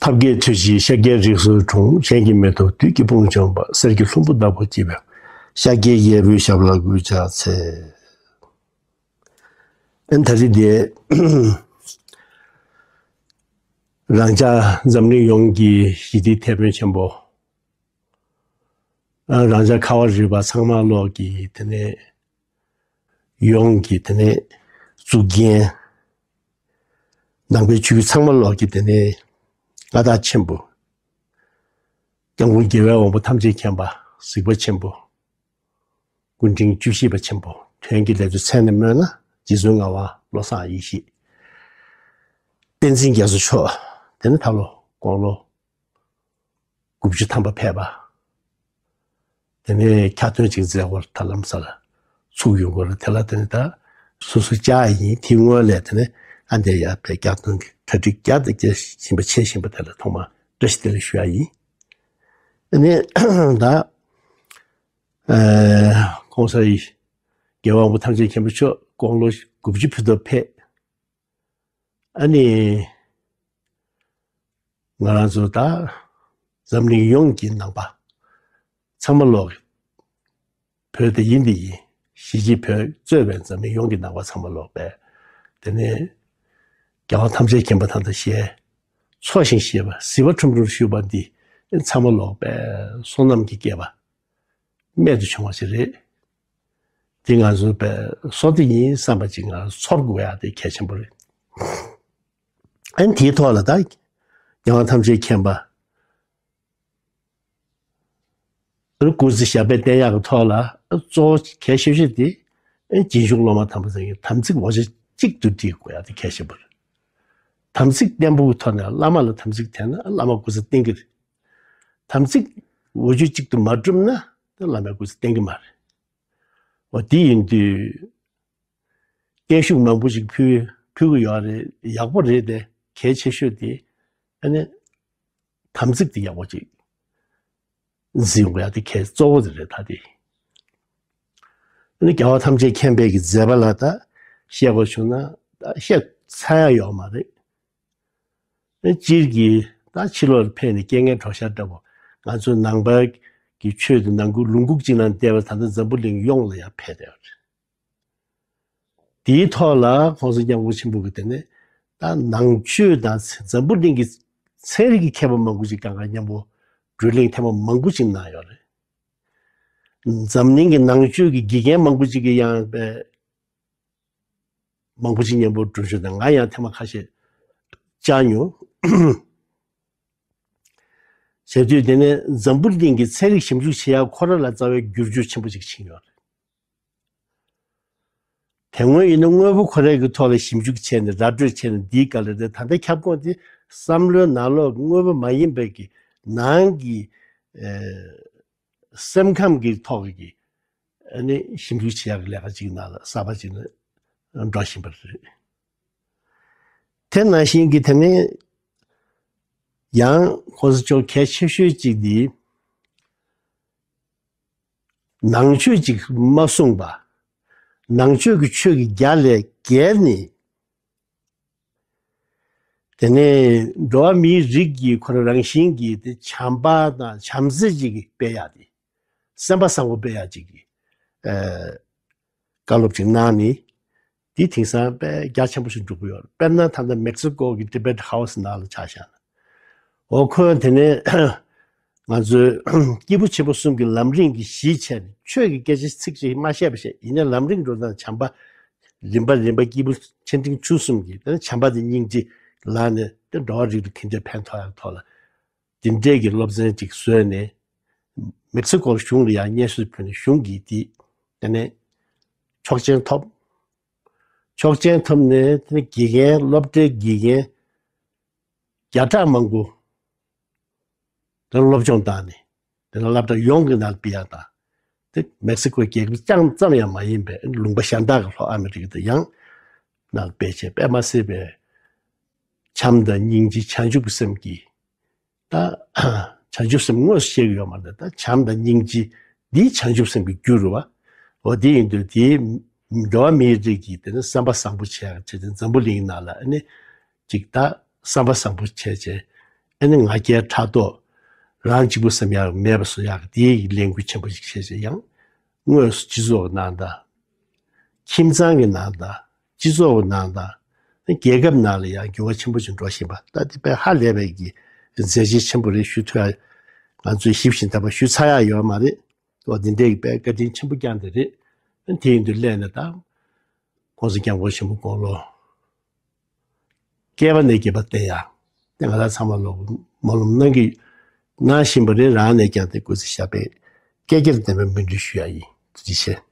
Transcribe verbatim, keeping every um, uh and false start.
ཐབས་མཁས་ཐུགས་རྗེས་ཤཱཀྱའི་རིགས་སུ་འཁྲུངས། གཞན་གྱིས་མི་ཐུབ་བདུད་ཀྱི་དཔུང་འཇོམས་པ། གསེར་གྱི་ལྷུན་པོ་ལྟ་བུར་བརྗིད་པའི་ཤཱཀྱའི་རྒྱལ་པོའི་ཞབས་ལ་གུས་ཕྱག་འཚལ། ཨན་ད་རེས་འདི་རང་ཅག་འཛམ་གླིང་ཡོངས་ཀྱི་ཞི་བདེའི་དེད་དཔོན་ཆེན་པོ། ཨ་རང་ཅག་ཁ་བ་རི་པ་ཚང་མ་ལོག་གི་དེ་ནས་ཡོངས་ཀྱི་དེ་ནས་གཙུག་རྒྱན། ནང་པའི་ཆོས་བརྒྱུད་ཚང་མ་ལོག་གི་དེ་ནས་མངའ་བདག་ཆེན་པོ། སྐྱབས་མགོན་རྒྱལ་བའི་དབང་པོ་ཐམས་ཅད་མཁྱེན་པ། གཟིགས་པ་ཆེན་པོ། སྐུ་ཕྲེང་བཅུ་བཞི་པ་ཆེན་པོ། དོན་གྱི་ལས་ཚུལ་མཚན་ནས་སྨོས་ན་རྗེ་བཙུན་ངག་དབང་བློ་བཟང་ཡེ་ཤེས། བསྟན་འཛིན་རྒྱ་མཚོ་མཆོག། དེ་ནས་ད་ལོ་དགུང་ལོ་དགུ་བཅུ་ཐམ་པ་ཕེབས་པ། དེ་ནས་ཁ་ཏོན་ཅིག་མཛད་སྐོར་ད་ལམ་སང་ཚུགས་ཡོང་སྐོར། དེ་ལ་དེ་ནས་ད་སོ་སོ་བཅར་ཡིན། དེ་སྔོན་ལས་དེ་ནས་ཨ་འདས་ཡར་པའི་ཁ་ཏོན་གྱི་གྲ་སྒྲིག་བརྒྱབ་སྟེ་བྱེད་བཞིན་པ་བྱེད་བཞིན་པ་དེ་ལ་ཐོག་མར་བཀྲ་ཤིས་བདེ་ལེགས་ཞུ་ཡ་ཡིན། དེ་ནས་ད་ཨ་༸གོང་ས་རྒྱལ་བ་དབང་པོ་ཐམས་ཅད་མཁྱེན་པ་མཆོག་དགུང་ལོ་དགུ་བཅུ་ཕུད་དུ་ཕེབས། ཨ་ནི། ང་རང་ཚོ་ད་འཛམ་གླིང་ཡོངས་ཀྱི་ནང་པ་ཚང་མ་ལོག་གི་བོད་དེ་ཡིན་དེ་ཡིན། གཞིས་བྱེས་བོད་གཙོས་པའི་འཛམ་གླིང་ཡོངས་ཀྱི་ནང་པ་ཚང་མ་ལོག་པས། དེ་ནས་རྒྱལ་བ་ཐམས་ཅད་མཁྱེན་པ་དང་དང་ཞལ་འཚོ་ཞིང་གཞེས་པ་གཟི་བ་ཁྲོམ་ཁྲོམ་བཞུགས་པ་འདི་ཚང་མ་ལོག་པས་བསོད་ནམས་ཀྱི་བསྐལ་པ། རྨད་དུ་བྱུང་བ་ཞིག་རེད། དེ་ང་ཚོ་པས་བསོད་བདེ་ཡིན་བསམ་པ་ཅིག་ང་ཚོ་ཚོར་དགོས་ཡ་དེ་གལ་ཆེན་པོ་རེད། ཨན་དེའི་ཐོག་ལ་ད་རྒྱལ་བ་ཐམས་ཅད་མཁྱེན་པ་རུ་སྐུ་ཚེ་ཞབས་པད་བརྟན་ཡག་གི་ཐོག་ལ་གཙོ་བོ་གལ་ཆེ་ཤོས་དེ་རྗེས་འཇུག་སློབ་མ་དམ་པ་ཚང་གི་དམ་ཚིག་འོ་ཆ་གཅིག་ཏུ་སྒྲིལ་དགོས་ཡ་དེ་གལ་ཆེན་པོ་རེད། དམ་ཚིག་བརྟན་པོའི་ཐོག་ནས་བླ་མ་ལ་དམ་ཚིག་བརྟན་ན་བླ་མ་སྐུ་ཚེ་བརྟན་གྱི་རེད། དམ་ཚིག་འོ་ཆ་གཅིག་ཏུ་མ་བསྒྲུབས་ན་ད་བླ་མའི་སྐུ་ཚེ་བརྟན་གྱི་མ་རེད། འོ་དེ་ཡིན་དུས། བརྟན་བཞུགས་མང་པོ་ཞིག་ཕུལ་ཕུལ་གི་ཡོད་རེད། ཡག་པོ་རེད་དེ། གལ་ཆེ་ཤོས་དེ་ཨ་ནི་དམ་ཚིག་དེ་ཡག་པོ་ཅིག་འཛིན་དགོས་ཡ་དེ་གལ་གཙོ་བོ་དེ་རེད་ད་དེ། ཨ་ནི་རྒྱལ་བ་ཐམས་ཅད་མཁྱེན་པའི་གི་མཛད་པ་ལ་ད་བཤད་དགོས་བྱུང་ན་ད་བཤད་ཚར་ཡ་ཡོད་མ་རེད། ཨ་སྤྱིར་གྱི་ད་ཕྱི་ལོགས་ལ་ཕེབས་ནས་རྐྱེན་ངན་གྲོགས་ཤར་འདྲ་པོ་ང་ཚོ་ནང་པ་གི་ཆོས་དེ་ནང་ཁུལ་ལུང་ཁུག་ཅིག་ནང་བསྡད་པ་ད་ལྟ་འཛམ་བུ་གླིང་ཡོངས་ལ་ཡང་ཕེབས་བསྡད་ཡོད་རེད། དེའི་ཐོག་ལ་༸གོང་ས་༸སྐྱབས་མགོན་ཆེན་པོ་གིས་དེ་ནས་ད་ནང་ཆོས་དང་འཛམ་བུ་གླིང་གི་ཚན་རིག་གི་མཁས་པ་མང་པོ་ཅིག་སྒང་ག་མཉམ་པོ་བགྲོ་གླེང་ཐེངས་མ་མང་པོ་ཅིག་གནང་ཡོད་རེད། འཛམ་གླིང་གི་ནང་ཆོས་ཀྱི་དགེ་རྒན་མང་པོ་ཅིག་གིས་ཡང་པའི་མང་པོ་ཅིག་མཉམ་པོ་བགྲོ་གླེང་དང་ང་ཡང་ཐེངས་མ་ཁ་ཤས་བཅར་མྱོང་། བྱས་དུས་དེ་ནས་འཛམ་བུ་གླིང་གི་ཚན་རིག་ཞིབ་འཇུག་བྱེད་ཡག་ཁོ་རང་ལ་རྩ་བའི་འགྱུར་བཅོས་ཆེན་པོ་ཅིག་ཕྱིན་ཡོད་རེད། དེ་སྔོན་ཡིན་ན་དངོས་པོ་ཁོ་རང་གི་ཐོག་ལ་ཞིབ་འཇུག་བྱས་ནས་ར་སྤྲོད་བྱས་ནས་འདིའི་སྐབས་ལ་རེད། ད་ལྟ་ཁྱབ་ཁོངས་དེ་བསམ་བློའི་ནང་ལོགས་དངོས་པོ་མ་ཡིན་པའི་གི་ནང་གི་ཨེ་སེམས་ཁམས་ཀྱི་ཐོག་གི་ཨ་ནི་ཞིབ་འཇུག་བྱེད་ཡག་གི་ལས་ཀ་ཅིག་ནང་ལ་གསར་པ་ཅིག་ནས་འགྲོ་བཞིན་པ་རེད། དེ་ནང་བཞིན་གྱི་དེ་ནས་ཡང་༸གོང་ས་མཆོག་གལ་ཆེ་ཤོས་ཅིག་འདི། ནང་ཆོས་ཅིག་མ་གསུངས་པ། ནང་ཆོས་ཀྱི་ཆོས་ཀྱི་རྒྱ་ལས་བརྒལ་ནས། དེ་ནས་འགྲོ་བ་མིའི་རིགས་ཀྱི་ཁོ་རང་རང་བཞིན་གྱི་དེ་བྱམས་པ་དང་བྱམས་བརྩེ་ཅིག་སྤེལ་ཡག་དེ། སེམས་པ་བཟང་པོ་སྤེལ་ཡག་ཅིག་གི་ཨ་བཀའ་སློབ་ཅིག་གནང་ནས། དེ་དེང་སང་དཔེ་རྒྱ་ཆེན་པོ་ཞིག་འགྲོ་གི་ཡོད་རེད། དཔེར་ན་ད་ལྟ་མེག་སི་ཀོ་གི་ཊི་བེཊ་ཧའུ་སི་ནང་ལ་ཆ་བཞག་ན། འོ་ཁོས་དེ་ནས་ང་ཚོའི་སྐྱེས་བུ་ཆེན་པོ་གསུམ་གྱི་ལམ་རིམ་གྱི་གཞི་བྱས་ནས་ཆོས་ཀྱི་སྐད་ཆ་ཚིག་གཅིག་མ་བཤད་པ་བཤད། ཡིན་ནའི་ལམ་རིམ་འགྲོ་སྟངས་བྱམས་པ་རིམ་པ་རིམ་པ་སྐྱེས་བུ་ཆེ་འབྲིང་ཆུང་གསུམ་གྱི་དེ་ནས་བྱམས་པ་དང་སྙིང་རྗེ་ལ་ནས་དེ་འགྲོ་བ་རིགས་ལ་གང་འདྲ་ཕན་ཐོགས་ཡག་ཐོག་ལ། དེ་འདྲས་ཀྱི་སློབ་ཚན་ཅིག་བཟོས་ནས། མེག་སི་ཀོ་གཞུང་ལ་ཡང་སྙན་ཞུ་ཕུལ་ནས་གཞུང་གིས་དེ་དེ་ནས་ཆོག་མཆན་ཐོབ། ཆོག་མཆན་ཐོབ་ནས་དེ་ནས་དགེ་རྒན་སློབ་གྲྭའི་དགེ་རྒན་བརྒྱ་ཕྲག་མང་པོ་དེ་སློབ་སྦྱོང་བཏང་ནས་དེ་ནས་སློབ་གྲྭ་ཡོངས་ཀྱི་ནང་ལ་ཕུད་ཡག་དང་། དེ་མེག་སི་ཀོ་རྒྱལ་ཁབ་རྐྱང་ཙམ་ཡང་མ་ཡིན་པའི་ལུང་པ་གཞན་དག་གི་ལྷོ་ཨ་མི་རི་ཀ་དང་ཡང་ནང་ལ་སྤེལ་བྱས། དཔེ་མ་སྲིད་པའི་བྱམས་དང་སྙིང་རྗེ་བྱང་ཆུབ་ཀྱི་སེམས་ཀྱིས། ད་བྱང་ཆུབ་སེམས་དངོས་སུ་ཤེས་ཀྱི་ཡོད་མ་རེད། ད་བྱམས་དང་སྙིང་རྗེ་འདི་བྱང་ཆུབ་སེམས་ཀྱི་རྒྱུ་རེད་བ། འོ་དེ་ཡིན་དུས་དེའི་འགྲོ་བ་མིའི་རིགས་ཀྱི་དེ་ནི་བསམ་པ་བཟང་པོ་བྱས་བྱས་ཏེ་འཛམ་བུ་གླིང་ནང་ལ་ཨ་ནི་ཅིག་ད་བསམ་པ་བཟང་པོ་བྱས་བྱས་ ཨ་ནི་ང་རྒྱལ་ཕྲག་དོག་རང་གཅིག་པུ་བསམ་ཡག་མེད་པ་བཟོ་ཡག་གི་དེའི་ལས་འགུལ་ཆེན་པོ་ཞིག་བྱས་བྱས་ཡང་དངོས་སུ་སྤྱི་ཚོགས་ཀྱི་ནང་དང་། ཁྱིམ་ཚང་གི་ནང་དང་། སྤྱི་ཚོགས་ཀྱི་ནང་དང་། རྒྱལ་ཁབ་ནང་ལ་ཡང་འགྱུར་བ་ཆེན་པོ་ཞིག་འགྲོ་བཞིན་པ། ད་དེ་དཔེ་ཧ་ལས་པའི་གི་མཛད་རྗེས་ཆེན་པོ་རེད། ཞུ་ཐུབ་ཡ། ང་ཚོས་ཞིབ་ཞིབ་ད་པ་ཞུ་ཚར་ཡ་ཡོད་མ་རེད། འོ་དེ་འདྲའི་གི་དཔེ་བཀའ་དྲིན་ཆེན་པོ་བསྐྱངས་དེ་རེད། དེ་ཡིན་དུས་སླད་ནས་ད་༸གོང་ས་༸སྐྱབས་མགོན་ཆེན་པོ་དགུང་ལོ་བརྒྱད་པ་ནས་བརྒྱད་པ་བསྟེན་ཡ། དེ་ང་རང་ཚང་མ་ལོ་སྨོན་ལམ་གནང་གི་གནང་བཞིན་པ་རེད། རང་ནས་ཀྱང་དེ་སྐུ་ཚེ་ཞབས་པད་བསྐལ་བརྒྱར་བརྟན་པའི་སྨོན་འདུན་ཞུ་ཡ་ཡིན། ཐུགས་རྗེ་ཆེ།